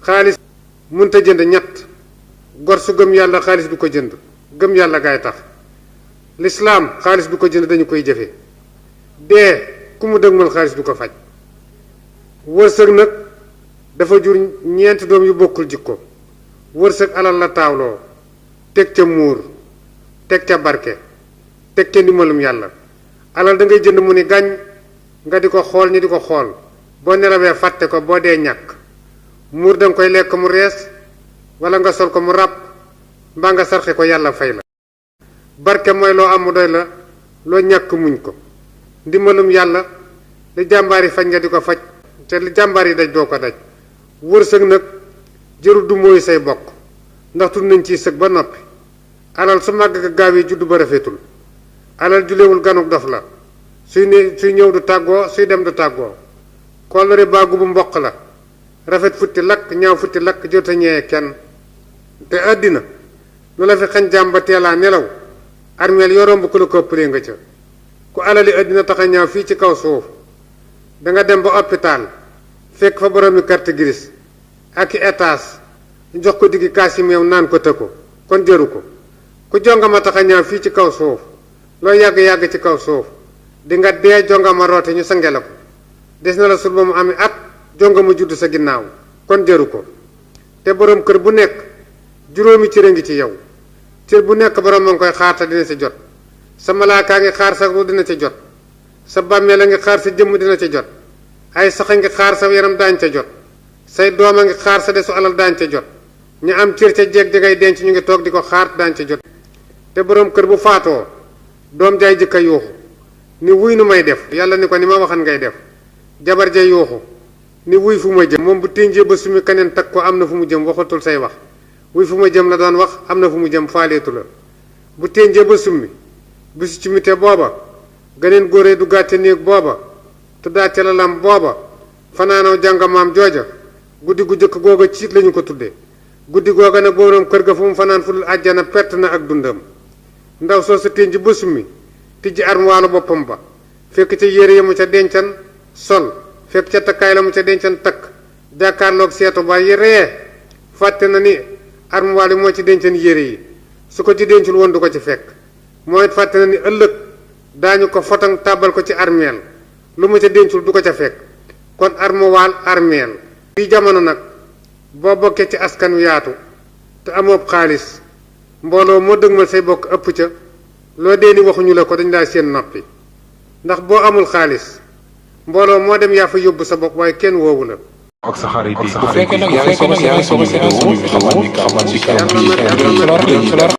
xaalis munta jënd ñett gor su gëm yàlla xaalis du ko jënd gëm yàlla gaay tax lislaam xaalis du ko jënd dañu koy jëfe dee ku mu dëgmal xaalis du ko faj wërsëg nag dafa jur ñeenti doom yu bokkul jikko wërsëg alal la taawloo teg ca muur teg ca barke teg ca ndimbalum yàlla alal da ngay jënd mu ni gàññ nga di ko xool ñi di ko xool boo nelawee fàtte ko boo dee ñàkk muur da nga koy lekk mu rees wala nga sol ko mu ràpp mbaa nga sarxe ko yàlla fay la barke mooy loo am mu doy la loo ñàkk muñ ko ndimbalum yàlla li jàmbaar yi faj nga di ko faj te li jàmbaar yi daj doo ko daj wërsëg nag jërul du mooy say bokk ndax tudd nañ ciy sëg ba noppi alal su màgg ga gaaw yi juddu ba rafetul alal julewul ganuk dof la suy ñëw du tàggoo suy dem du tàggoo kóllëre baagu bu mboq la rafet futti lakk ñaaw futti lakk jot a ñëwee kenn te àddina lu la fi xañ jàmba teelaa nelaw armeel yoo romb ku la ko ëppalee nga ca ku alali àddina tax a ñaaw fii ci kaw suuf danga dem ba hôpital fekk fa boroomi carte grise ak i étage jox ko diggi kaas yi meew naan ko të ko kon jëru ko ku jongama tax a ñaaw fii ci kaw suuf loo yàgg-yàgg ci kaw suuf di nga dee jongama roote ñu sange la ko des na la sul ba mu ami at jongama judd sa ginnaaw kon jëru ko te boroom kër bu nekk juróomi cër a ngi ci yow cër bu nekk boroom a ngi koy xaar te dina ci jot sa malaakaa ngi xaar sa ru dina ci jot sa bàmmeel a ngi xaar sa jëmm dina ci jot ay sax a ngi xaar sa yaram daañ ca jot say doom a ngi xaar sa desu alal daañ ca jot ñu am cër ca jeeg di ngay denc ñu ngi toog di ko xaar daañ ca jot te boroom kër bu faatoo doom jaay jëkka yuuxu ni wuy nu may def yàlla ni ko ni ma waxan ngay def jabar ja yuuxu ni wuy fu ma jëm moom bu ténjee ba sumi keneen tag ko am na fu mu jëm waxatul say wax wuy fu ma jëm la doon wax am na fu mu jëm faaleetu la bu ténjee ba summi bisu ci mite booba ganeen góoree du gàtte néeg booba tuddaate la lam booba fanaanoo jàngamaam jooja guddi gu jëkk googa ciit lañu ko tuddee guddi googa nag boroom kër ga fu mu fanaan fu dul àjjana perte na ak dundam ndaw soo sa ténj ba summi tijji armuwaalu boppam ba fekk ca yére ya mu ca dencan sol fekk ca takkaay la mu ca dencan takk jàkkaarloog seetu ba yi ree fàtte na ni armuwaal yi moo ci dencan yére yi su ko ci dencul woon du ko ci fekk moo it fàtte na ni ëllëg daañu ko fotoŋ tàbbal ko ci armeel lu mu ca dencul du ko ca fekk kon armuwaal armeel bii jamono nag boo bokkee ci askan wi yaatu te amoob xaalis mbooloo moo dëgmal say bokk ëpp ca loo dee ni waxuñu la ko dañ laa seen noppi ndax boo amul xaalis mbooloo moo dem yaa fa yóbbu sa bopp waaye kenn woowu la. ak sa xarit yi bu fekkee nag yaa ngi soog a